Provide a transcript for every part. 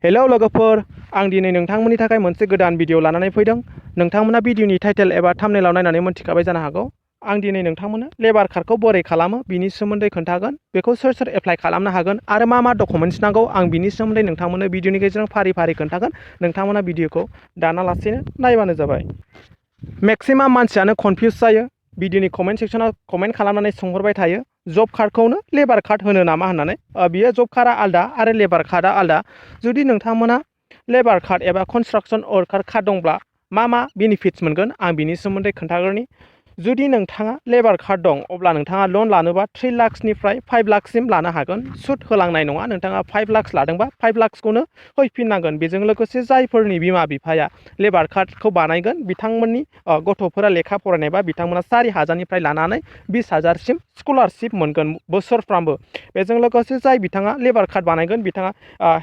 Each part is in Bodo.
हेलौ लोगोफोर, आं दिनै नोंथांमोननि थाखाय मोनसे गोदान भिडिअ लानानै फैदों। नोंथांमोना भिडिअनि टाइटेल एबा थाम्बनेइलाव नायनानै मोनथिखाबाय जानो हागौ। आं दिनै नोंथांमोननो लेबार कार्डखौ बोरै खालामो बिनि सोमोन्दै खोन्थागोन। बेखौ सोर सोर एप्लाइ खालामनो हागोन आरो मा मा डकुमेन्ट्स नांगौ आं बिनि सोमोन्दै नोंथांमोननो भिडिअनि गेजेरजों फारि फारि खोन्थागोन। नोंथांमोना भिडिअखौ दानालासेनो नायबानो जाबाय। मेक्सिमाम मानसियानो कनफिउस जायो। भिडिअनि कमेन्ट सेक्सनाव कमेन्ट खालामनानै सोंहरबाय थायो जब कार्डखौनो लेबार कार्ड होनो नामा होननानै। बियो जब कार्डआ आलदा आरो लेबार कार्डआ आलदा। जुदि नोंथांमोना लेबार कार्ड एबा कनस्ट्राक्सन वर्कार कार्ड दंब्ला मा बेनिफिट्स मोनगोन आं बिनि सोमोन्दै खोन्थाग्रोनि। जुदि नोंथाङा लेबार कार्ड दं अब्ला नोंथाङा लन लानोबा 3 लाखनिफ्राय 5 लाखसिम लानो हागोन। सुद होलांनाय नङा। नोंथाङा 5 लाख लादोंबा 5 लाखखौनो होफिननांगोन। बेजों लोगोसे जायफोरनि बिमा बिफाया लेबार कार्डखौ बानायगोन बिथांमोननि गथ'फोरा लेखा फरायनायबा बिथांमोना 4,000निफ्राय लानानै 20,000सिम स्कलारशिप मोनगोन बोसोरफ्रामबो। बेजों लोगोसे जाय बिथाङा लेबार कार्ड बानायगोन बिथाङा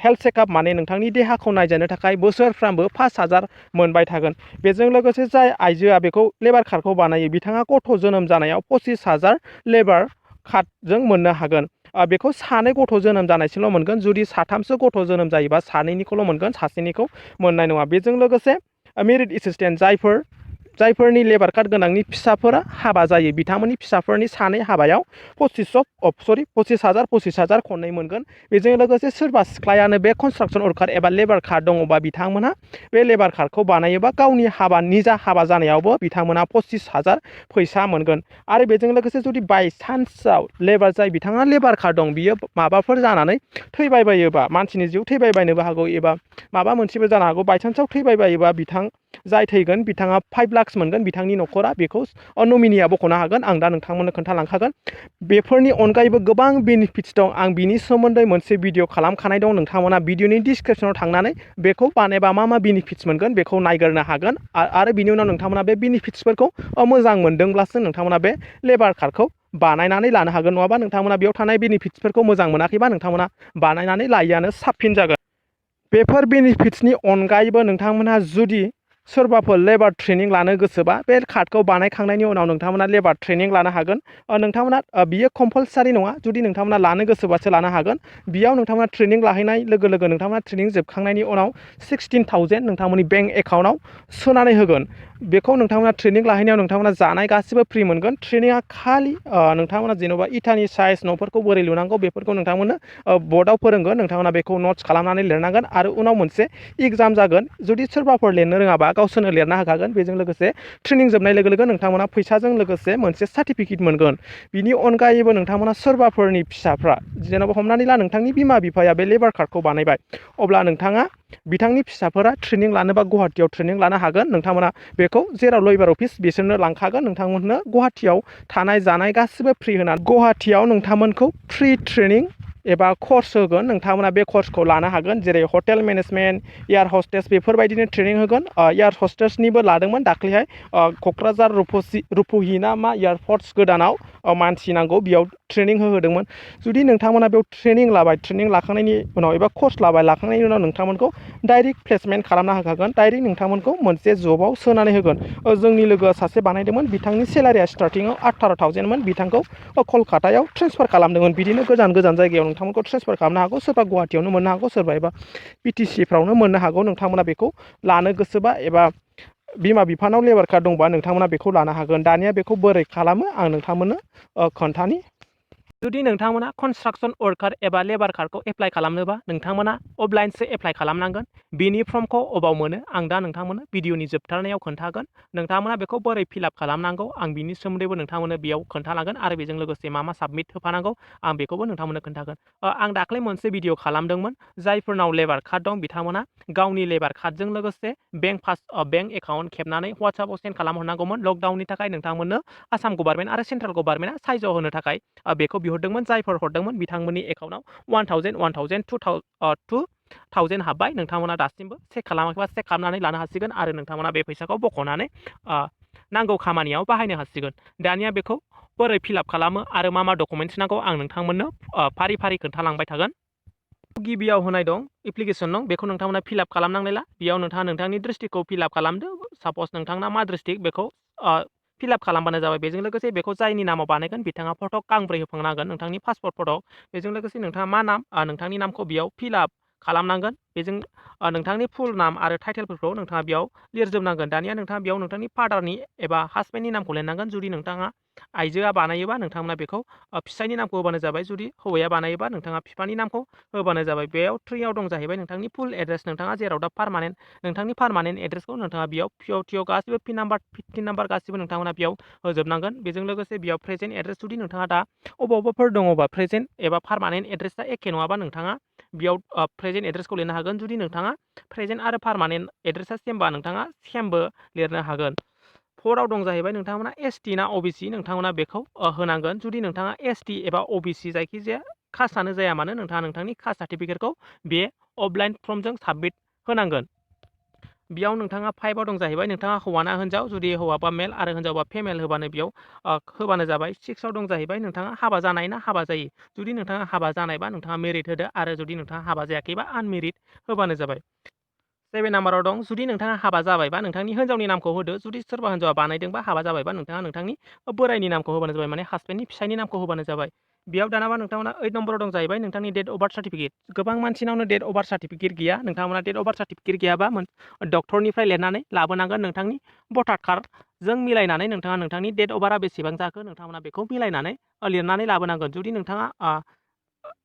हेल्थ चेकआप माने नोंथांनि देहाखौ नायजानो थाखाय बोसोरफ्रामबो 5,000 मोनबाय थागोन। बेजों लोगोसे जाय आइजोआ बेखौ लेबार कार्डखौ बानायो बिथाङा गथ' जोनोम जानायाव 25,000 लेबार कार्डजों मोननो हागोन। बेखौ सानै गथ' जोनोम जानायसिमल' मोनगोन। जुदि साथामसो गथ' जोनोम जायोबा सानैनिखौल' मोनगोन, सासेनिखौ मोननाय नङा। बेजों लोगोसे मेरिट एसिस्टेन्ट जायफोरनि लेबार कार्ड गोनांनि फिसाफोरा हाबा जायो बिथांमोननि फिसाफोरनि सानै हाबायाव 25,000 खननै मोनगोन। बेजों लोगोसे सोरबा सिख्लायानो बे कनस्ट्राक्सन वर्कार एबा लेबार कार्ड दङबा बिथांमोनहा बे लेबार कार्डखौ बानायोबा गावनि निजा हाबा जानायावबो बिथांमोना 25,000 फैसा मोनगोन। आरो बेजों लोगोसे जुदि बायसान्सआव जाय बिथाङा लेबार कार्ड दं बियो माबाफोर जानानै थैबायबायोबा, मानसिनि जिउ थैबायबायनोबो हागौ एबा माबा मोनसेबो जानो हागौ, बायसान्सआव थैबायबायोबा जाय थैगोन बिथाङा 5 लाख मोनगोन। बिथांनि न'खरा बेखौ नमिनिया बख'नो हागोन। आं दा नोंथांमोननो खोन्थालांखागोन। बेफोरनि अनगायैबो गोबां बेनिफिट्स दं। आं बिनि सोमोन्दै मोनसे भिडिअ खालामखानाय दं। नोंथांमोना भिडिअनि डिसक्रिपसनाव थांनानै बेखौ बानायबा मा बेनिफिट्स मोनगोन बेखौ नायग्रोनो हागोन। आरो बिनि उनाव नोंथांमोना बे बेनिफिट्सफोरखौ मोजां मोनदोंब्लासो नोंथांमोना बे लेबार कार्डखौ बानायनानै लानो हागोन। नङाबा नोंथांमोना बेयाव थानाय बेनिफिट्सफोरखौ मोजां मोनाखैबा नोंथांमोना बानायनानै लायैआनो साबसिन जागोन। बेफोर बेनिफिट्सनि अनगायैबो नोंथांमोनहा जुदि सोरबाफोर लेबार ट्रेनिं लानो गोसोबा बे कार्डखौ बानायखांनायनि उनाव नोंथांमोना लेबार ट्रेनिं लानो हागोन। नोंथांमोना बियो कम्पालसारि नङा। जुदि नोंथांमोना लानो गोसोबासो लानो हागोन। बेयाव नोंथांमोना ट्रेनिं लाहैनाय लोगो लोगो नोंथांमोना ट्रेनिं जोबखांनायनि उनाव 16,000 नोंथांमोननि बेंक एकाउन्टआव सोनानै होगोन। बेखौ नोंथांमोना ट्रेनिं लाहैनायाव नोंथांमोना जानाय गासिबो फ्रि मोनगोन। ट्रेनिङा खालि नोंथांमोना जेन'बा इटानि साइज न'फोरखौ बोरै लुनांगौ बेफोरखौ नोंथांमोननो बर्डआव फोरोंगोन। नोंथांमोना बेखौ नट्स खालामनानै लिरनांगोन आरो उनाव मोनसे एग्जाम जागोन। जुदि सोरबाफोर लिरनो रोङाबा गावसोरनो लिरना होखागोन। बेजों लोगोसे ट्रेनिं जोबनाय लोगो लोगो नोंथांमोना फैसाजों लोगोसे मोनसे सार्टिफिकेट मोनगोन। बिनि अनगायैबो नोंथांमोना सोरबाफोरनि फिसाफ्रा जेन'बा हमनानै ला नोंथांनि बिमा बिफाया बे लेबार कार्डखौ बानायबाय, अब्ला नोंथाङा बिथांनि फिसाफोरा ट्रेनिं लानोबा गुवाहाटियाव ट्रेनिं लानो हागोन। नोंथांमोना बेखौ जेराव लेबार अफिस बिसोरनो लांखागोन। नोंथांमोननो गुवाहाटियाव थानाय जानाय गासिबो फ्रि होनानै गुवाहाटियाव नोंथांमोनखौ फ्रि ट्रेनिं एबा कर्स होगोन। नोंथांमोना बे कर्सखौ लानो हागोन। जेरै हटेल मेनेजमेन्ट, एयार हस्टेस बेफोरबायदिनो ट्रेनिं होगोन। एयार हस्टेसनिबो लादोंमोन दाख्लैहाय क'क्राझार रुपहि ना मा एयारफर्स गोदानाव मानसि नांगौ, बेयाव ट्रेनिं होदोंमोन। जुदि नोंथांमोना बेयाव ट्रेनिं लाबाय, ट्रेनिं लाखांनायनि उनाव एबा कर्स लाखांनायनि उनाव नोंथांमोनखौ डाइरेक्ट प्लेसमेन्ट खालामना होखागोन। डाइरेक्ट नोंथांमोनखौ मोनसे जबाव सोनानै होगोन। जोंनि लोगोआ सासे बानायदोंमोन। बिथांनि सेलारिया स्टार्टिङाव 18,000मोन। बिथांखौ कलकातायाव ट्रेन्सफार खालामदोंमोन। बिदिनो गोजान गोजान जायगायाव नोंथांमोनखौ ट्रेन्सफार खालामनो हागौ। सोरबा गुवाहाटियावनो मोननो हागौ, सोरबा एबा बिटिसिफ्रावनो मोननो हागौ। नोंथांमोना बेखौ लानो गोसोबा एबा बिमा बिफानाव लेबार कार्ड दंबा नोंथांमोना बेखौ लानो हागोन। दानिया बेखौ बोरै खालामो आं नोंथांमोननो खोन्थानि। जुदि नोंथांमोना कनस्ट्राक्सन वर्कार एबा लेबार कार्डखौ एप्लाइ खालामनोबा नोंथांमोना अफलाइनसो एप्लाइ खालामनांगोन। बिनि फर्मखौ अबाव मोनो आं दा नोंथांमोननो भिडिअनि जोबथारनायाव खोन्थागोन। नोंथांमोना बेखौ बोरै फिलआप खालामनांगौ आं बिनि सोमोन्दैबो नोंथांमोननो बेयाव खोन्थालांगोन आरो बेजों लोगोसे मा साबमिट होफानांगौ आं बेखौबो नोंथांमोननो खोन्थागोन। आं दाख्लै मोनसे भिडिअ खालामदोंमोन। जायफोरनाव लेबार कार्ड दं बिथांमोना गावनि लेबार कार्डजों लोगोसे बेंक एकाउन्ट खेबनानै WhatsAppआव सेन्ड खालामहरनांगौमोन। लकडाउननि थाखाय नोंथांमोननो आसाम गभर्नमेन्ट आरो सेन्ट्रेल गभर्नमेन्टआ साइजआव होनो थाखाय बेखौ बिहरदोंमोन। जायफोर हरदोंमोन बिथांमोननि एकाउन्टआव 1,000 हाबबाय। नोंथांमोना दासिमबो चेक खालामाखैबा चेक खालामनानै लानो हासिगोन आरो नोंथांमोना बे फैसाखौ बख'नानै नांगौ खामानियाव बाहायनो हासिगोन। दानिया बेखौ बोरै फिलआप खालामो आरो मा डकुमेन्ट्स नांगौ आं नोंथांमोननो फारि फारि खोन्थालांबाय थागोन। गिबियाव होनाय दं एप्लिकेसन दं, बेखौ नोंथांमोना फिलआप खालामनांलायला। बेयाव नोंथाङा नोंथांनि डिस्ट्रिक्टखौ फिलआप खालामदो। सापस नोंथांना मा डिस्ट्रिक्ट बेखौ फिलआप खालामबानो जाबाय। बेजों लोगोसे बेखौ जायनि नामाव बानायगोन बिथाङा फट' गांब्रै होफांनांगोन, नोंथांनि पासपर्ट फट'। बेजों लोगोसे नोंथाङा मा नाम नोंथांनि नामखौ बेयाव फिलआप खालामनांगोन बेजों नोंथांनि फुल नाम आरो टाइटेलफोरखौ नोंथाङा बेयाव लिरजोबनांगोन दानिया नोंथाङा बेयाव नोंथांनि फादारनि एबा हासबेन्डनि नामखौ लिरनांगोन जुदि नोंथाङा आइजोआ बानायोबा नोंथांमोना बेखौ फिसायनि नामखौ होबानो जाबाय जुदि हौवाया बानायोबा नोंथाङा बिफानि नामखौ होबानो जाबाय बेयाव 3 आव दं जाहैबाय नोंथांनि फुल एड्रेस नोंथाङा जेराव दा पारमानेन्ट नोंथांनि पारमानेन्ट एड्रेसखौ नोंथाङा बेयाव पिअ गासिबो पिन नाम्बार 15 नाम्बार गासिबो नोंथांमोना बेयाव होजोबनांगोन बेजों लोगोसे बेयाव प्रेजेन्ट एड्रेस जुदि नोंथाङा दा अबावबाफोर दङबा प्रेजेन्ट एबा पारमानेन्ट एड्रेसा एखे नङाबा नोंथाङा बेयाव प्रेजेन्ट एड्रेसखौ लिरनो हागोन जुदि नोंथाङा प्रेजेन्ट आरो पारमानेन्ट एड्रेसा सेमबा नोंथाङा सेमबो लिरनो हागोन 4 आव दं जाहैबाय नोंथांमोना एसटि ना अबिसि नोंथांमोना बेखौ होनांगोन जुदि नोंथाङा एसटि एबा अबिसि जायखिजाया कास्टआनो जाया मानो नोंथाङा नोंथांनि कास्ट सार्टिफिकेटखौ बे अफलाइन फर्मजों साबमिट होनांगोन बेयाव नोंथाङा 5 आव दं जाहैबाय नोंथाङा हौवाना हिनजाव जुदि हौवाबा मेल आरो हिनजावबा फेमेल होबानो बेयाव होबानो जाबाय 6 आव दं जाहैबाय नोंथाङा हाबा जानाय ना हाबा जायि जुदि नोंथाङा हाबा जानायबा नोंथाङा मेरिट होदो आरो जुदि नोंथाङा हाबा जायाखैबा आनमेरिट होबानो जाबाय 7 नाम्बाराव दं जुदि नोंथाङा हाबा जाबायबा नोंथांनि हिनजावनि नामखौ होदो जुदि सोरबा हिनजावा बानायदोंबा हाबा जाबायबा नोंथाङा नोंथांनि बोरायनि नामखौ होबानो जाबाय माने हासबेन्डनि फिसायनि नामखौ होबानो जाबाय बेयाव दानाबा नोंथांमोना 8 नम्बराव दं जाहैबाय नोंथांनि डेट अफ बार्थ सार्टिफिकेट गोबां मानसिनावनो डेट अफ बार्थ सार्टिफिकेट गैया नोंथांमोना डेट अफ बार्थ सार्टिफिकेट गैयाबा डक्टरनिफ्राय लिरनानै लाबोनांगोन नोंथांनि भटार कार्डजों मिलायनानै नोंथाङा नोंथांनि डेट अफ बार्थआ बेसेबां जाखो नोंथांमोना बेखौ मिलायनानै लिरनानै लाबोनांगोन जुदि नोंथाङा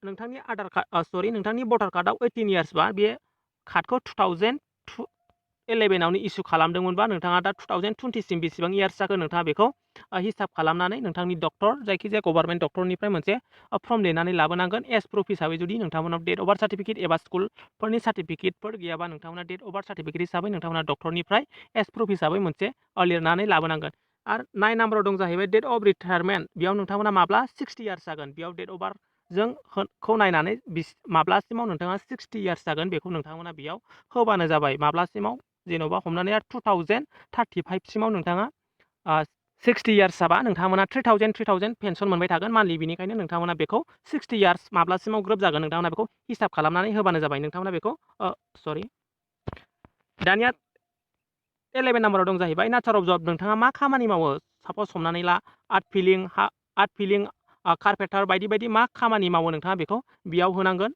नोंथांनि आधार कार्ड नोंथांनि भटार कार्डआव 18 इयार्स बा बे कार्डखौ 2011आवनो इसु खालामदोंमोनबा नोंथाङा दा 2020 सिम बेसेबां इयार्स जाखो नोंथाङा बेखौ हिसाब खालामनानै नोंथांनि डक्टर जायखिजाया गभर्नमेन्ट डक्टरनिफ्राय मोनसे फर्म लिरनानै लाबोनांगोन एज प्रुफ हिसाबै जुदि नोंथांमोनाव डेट अफ बार्थ सार्टिफिकेट एबा स्कुलफोरनि सार्टिफिकेटफोर गैयाबा नोंथांमोना डेट अफ बार्थ सार्टिफिकेट हिसाबै नोंथांमोना डक्टरनिफ्राय एज प्रुफ हिसाबै मोनसे लिरनानै लाबोनांगोन आरो 9 नाम्बाराव दं जाहैबाय डेट अफ रिटायारमेन्ट बेयाव नोंथांमोना माब्ला 60 इयार्स जागोन बेयाव डेट अफ बार्थ जों खौ नायनानै माब्लासिमाव नोंथाङा 60 इयार्स जागोन बेखौ नोंथांमोना बेयाव होबानो जाबाय माब्लासिमाव जेन'बा हमनानै 2035 सिमाव नोंथाङा 60 इयार्स जाबा नोंथांमोना 3000 पेन्सन मोनबाय थागोन मान्थलि बेनिखायनो नोंथांमोना बेखौ 60 इयार्स माब्लासिमाव ग्रोब जागोन नोंथांमोना बेखौ हिसाब खालामनानै होबानो जाबाय नोंथांमोना बेखौ दानिया 11 नाम्बाराव दं जाहैबाय नाचार अफ जब नोंथाङा मा खामानि मावो सापस हमनानै ला आर्ट फिलिं कारपेन्टार बायदि बायदि मा खामानि मावो नोंथाङा बेखौ बेयाव होनांगोन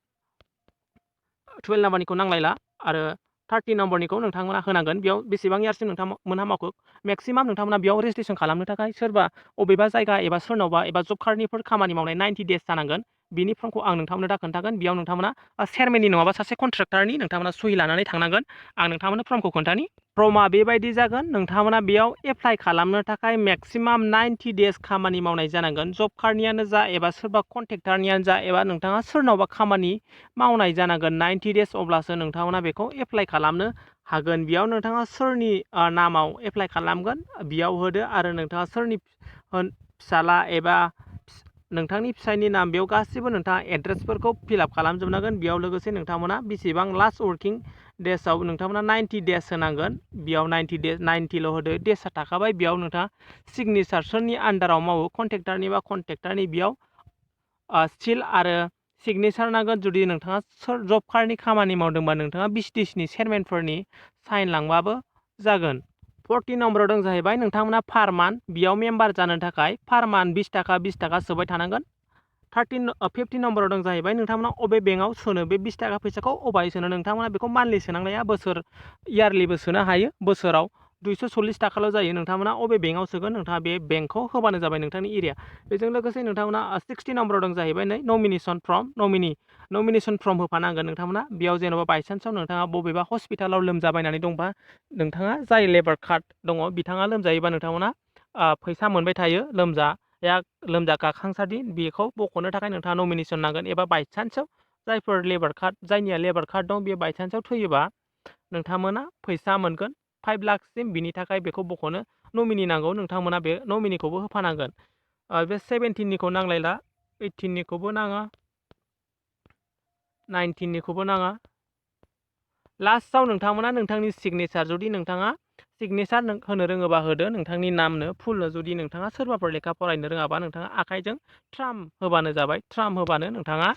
12 नाम्बारनिखौ नांलायला आरो 30 नम्बरनिखौ नोंथांमोना होनांगोन बेयाव बेसेबां इयार्ससिम नोंथांमोनहा मावखो मेक्सिमाम नोंथांमोना बेयाव रेजिस्ट्रेसन खालामनो थाखाय सोरबा अबेबा जायगा एबा सोरनावबा एबा जब कार्डनिफोर खामानि मावनाय 90 डेज जानांगोन बिनि फर्मखौ आं नोंथांमोननो दा खोन्थागोन बेयाव नोंथांमोना चेयारमेननि नङाबा सासे कन्ट्रेक्टरनि नोंथांमोना सहि लानानै थांनांगोन आं नोंथांमोननो फर्मखौ खोन्थानि फर्मा बेबायदि जागोन नोंथांमोना बेयाव एप्लाइ खालामनो थाखाय मेक्सिमाम 90 डेज खामानि मावनाय जानांगोन जब कार्डनियानो जा एबा सोरबा कन्ट्रेक्टरनियानो जा एबा नोंथाङा सोरनावबा खामानि मावनाय जानांगोन 90 डेज अब्लासो नोंथांमोना बेखौ एप्लाइ खालामनो हागोन बेयाव नोंथाङा सोरनि नामाव एप्लाइ खालामगोन बेयाव होदो आरो नोंथाङा सोरनि फिसाला एबा नोंथांनि फिसायनि नाम बेयाव गासिबो नोंथाङा एड्रेसफोरखौ फिलआप खालामजोबनांगोन बेयाव लोगोसे नोंथांमोना बेसेबां लास्ट वर्किं डेजआव नोंथांमोना 90 डेज होनांगोन बेयाव 90ल' होदो डेजआ थाखाबाय बेयाव नोंथाङा सिगनेचार सोरनि आन्डाराव मावो कन्ट्रेक्टरनि बा कन्ट्रेक्टरनि बेयाव सिल आरो सिगनेचार नांगोन जुदि नोंथाङा जब कार्डनि खामानि मावदोंबा नोंथाङा बिटिसिनि चेयारमेनफोरनि साइन लांबाबो जागोन 14 नम्बराव दं जाहैबाय नोंथांमोना पार मान्थ बेयाव मेम्बार जानो थाखाय पार मान्थ 20 थाखा सोबाय थानांगोन 15 नम्बराव दं जाहैबाय नोंथांमोना अबे बेंकआव सोनो बे 20 थाखा फैसाखौ अबेहाय सोनो नोंथांमोना बेखौ मान्थलि सोनांनाया इयारलिबो सोनो हायो बोसोराव 240 थाखाल' जायो नोंथांमोना अबे बेंकआव सोगोन नोंथाङा बे बेंकखौ होबानो जाबाय नोंथांनि एरिया बेजों लोगोसे नोंथांमोना 60 नम्बराव दं जाहैबाय नै नमिनेसन फर्म होफानांगोन नोंथांमोना बेयाव जेन'बा बायसान्सआव नोंथाङा बबेबा हस्पिटालाव लोमजाबायनानै दंबा नोंथाङा जाय लेबार कार्ड दङ बिथाङा लोमजायोबा नोंथांमोना फैसा मोनबाय थायो लोमजागाखांसारदि बेखौ बख'नो थाखाय नोंथाङा नमिनेसन नांगोन एबा बायसान्सआव जायनिया लेबार कार्ड दं बे बायसान्सआव थैयोबा नोंथांमोना फैसा मोनगोन 5 लाखसिम बिनि थाखाय बेखौ बख'नो नमिनि नांगौ नोंथांमोना बे नमिनिखौबो होफानांगोन बे 17निखौ नांलायला 18निखौबो नाङा 19निखौबो नाङा लास्टआव नोंथांमोना नोंथांनि सिगनेचार जुदि नोंथाङा सिगनेचार होनो रोङोबा होदो नोंथांनि नामनो फुलनो जुदि नोंथाङा सोरबाफोर लेखा फरायनो रोङाबा नोंथाङा आखाइजों ट्राम होबानो जाबाय ट्राम होबानो नोंथाङा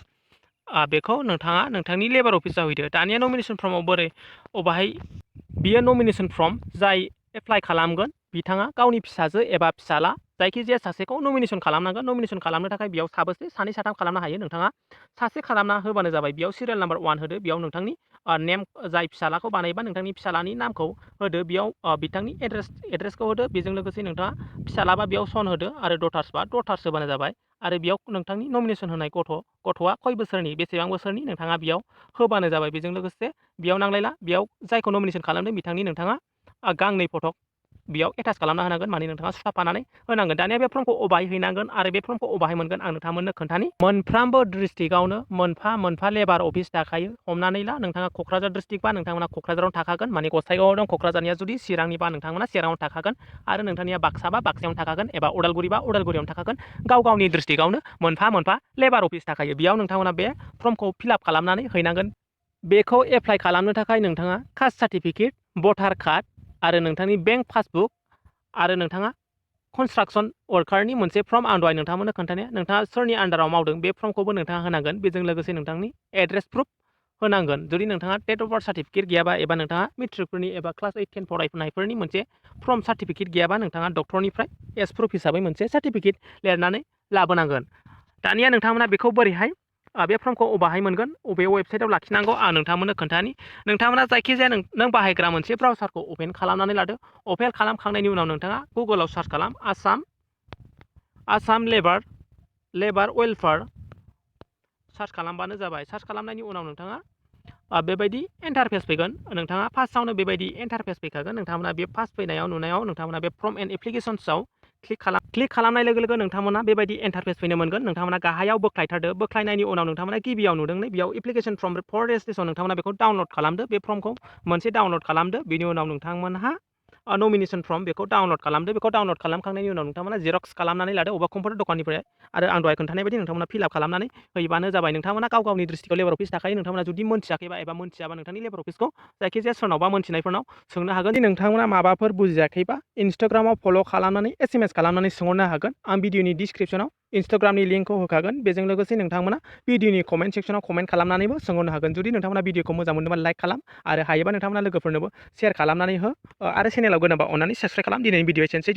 बेखौ नोंथांनि लेबार अफिसाव हैदो दानिया नमिनेसन फर्माव बोरै अबाहाय बियो नमिनेसन फर्म जाय एप्लाइ खालामगोन बिथाङा गावनि फिसाजो एबा फिसाला जायखिजाया सासेखौ नमिनेसन खालामनांगोन। नमिनेसन खालामनो थाखाय बेयाव साबोसे सानै साथाम खालामनो हायो नोंथाङा सासे खालामना होबानो जाबाय। बेयाव सिरियाल नाम्बार 1 होदो, बेयाव नोंथांनि नेम जाय फिसालाखौ बानायबा नोंथांनि फिसालानि नामखौ होदो, बेयाव बिथांनि एड्रेसखौ होदो। बेजों लोगोसे नोंथाङा फिसालाबा बेयाव सन होदो आरो डटार्सबा डटार्स होबानो जाबाय। आरो बेयाव नोंथांनि नमिनेसन होनाय गथ'आ खय बोसोरनि बेसेबां बोसोरनि नोंथाङा बेयाव होबानो जाबाय। बेजों लोगोसे बेयाव नांलायला, बेयाव जायखौ नमिनेसन खालामदों बिथांनि नोंथाङा गांनै फट' बेयाव एटाच खालामना होनांगोन, माने नोंथाङा सुथाफानानै होनांगोन। दानिया बे फर्मखौ अबाहाय हैनांगोन आरो बे फर्मखौ अबाहाय मोनगोन आं नोंथांमोननो खोन्थानि। मोनफ्रोमबो डिस्ट्रिक्टआवनो मोनफा लेबार अफिस थाखायो। हमनानै ला नोंथाङा क'क्राझार डिस्ट्रिक्टबा नोंथांमोना क'क्राझारावनो थाखागोन, माने गसाइगावआव दं क'क्राझारनिया जुदि चिरांनिबा नोंथांमोना चिराङावनो थाखागोन आरो नोंथांनिया बाक्साबा बाक्सायावनो थाखागोन एबा उदालगुरिबा उदालगुरियावनो थाखागोन। गाव गावनि डिस्ट्रिक्टआवनो मोनफा लेबार अफिस थाखायो। बेयाव नोंथांमोना बे फर्मखौ फिलआप खालामनानै हैनांगोन। बेखौ एप्लाइ खालामनो थाखाय नोंथाङा कास्ट सार्टिफिकेट, भटार कार्ड आरो नोंथांनि बेंक पासबुक आरो नोंथाङा कनस्ट्राक्सन वर्कारनि मोनसे फर्म आं दहाय नोंथांमोननो खोन्थानाया नोंथाङा सोरनि आन्डाराव मावदों बे फर्मखौबो नोंथाङा होनांगोन। बेजों लोगोसे नोंथांनि एड्रेस प्रुफ होनांगोन। जुदि नोंथाङा डेट अफ बार्थ सार्टिफिकेट गैयाबा एबा नोंथाङा मेट्रिकफोरनि एबा क्लास 8, 10 फरायनायफोरनि मोनसे फर्म सार्टिफिकेट गैयाबा नोंथाङा डक्टरनिफ्राय एज प्रुफ हिसाबै मोनसे सार्टिफिकेट लिरनानै लाबोनांगोन। दानिया नोंथांमोना बेखौ बोरैहाय बे फर्मखौ अबाहाय मोनगोन, अबे वेबसाइटआव लाखिनांगौ आं नोंथांमोननो खोन्थानि। नोंथांमोना जायखिजाया नों बाहायग्रा मोनसे ब्राउजारखौ अपेन खालामनानै लादो। अपेन खालामखांनायनि उनाव नोंथाङा गुगोलाव सार्च खालाम आसाम लेबार वेलफेयार सार्च खालामबानो जाबाय। सार्च खालामनायनि उनाव नोंथाङा बेबायदि इन्टारफेस फैगोन। नोंथाङा फार्स्टआवनो बेबायदि इन्टारफेस फैखागोन। नोंथांमोना बे फार्स्ट फैनायाव नुनायाव नोंथांमोना बे फर्म एन्ड एप्लिकेशन्सआव क्लिक खालामनाय लोगो लोगो नोंथांमोना बेबायदि इन्टारफेस फैनो मोनगोन। नोंथांमोना गाहायाव बोख्लायथारदो। बोख्लायनायनि उनाव नोंथांमोना गिबियाव नुदों बेयाव एप्लिकेशन फर्म फर रेजिस्ट्रेसन नोंथांमोना बेखौ डाउनलड खालामदो। बे फर्मखौ मोनसे डाउनलड खालामदो। बेनि उनाव नोंथांमोनहा नमिनेसन फर्म बेखौ डाउनलड खालामदो। बेखौ डाउनलड खालामखांनायनि उनाव नोंथांमोना जेरक्स खालामनानै लादो अबा कम्पिउटार दखाननिफ्राय आरो आं दहाय खोन्थानाय बायदि नोंथांमोना फिलआप खालामनानै हैबानो जाबाय। नोंथांमोना गाव गावनि डिस्ट्रिक्टआव लेबार अफिस थाखायो। नोंथांमोना जुदि मोनथियाखैबा एबा मोनथियाबा नोंथांनि लेबार अफिसखौ जायखिजाया सोरनावबा मोनथिनायफोरनाव सोंनो हागोन। नोंथांमोना माबाफोर बुजियाखैबा इन्स्टाग्रामाव फल' खालामनानै SMS खालामनानै सोंहरनो हागोन। आं भिडिअनि डिसक्रिपसनाव इन्स्टाग्रामनि लिंकखौ होखागोन। बेजों लोगोसे नोंथांमोना भिडिअनि कमेन्ट सेक्सनाव कमेन्ट खालामनानैबो सोंहरनो हागोन। जुदि नोंथांमोना भिडिअखौ मोजां मोनदोंबा लाइक खालाम आरो हायोबा नोंथांमोना लोगोफोरनोबो शेयार खालामनानै हो आरो चेनेलाव गोदानबा अननानै साबस्क्राइब खालाम। दिनैनि भिडिअ एसेनोसै।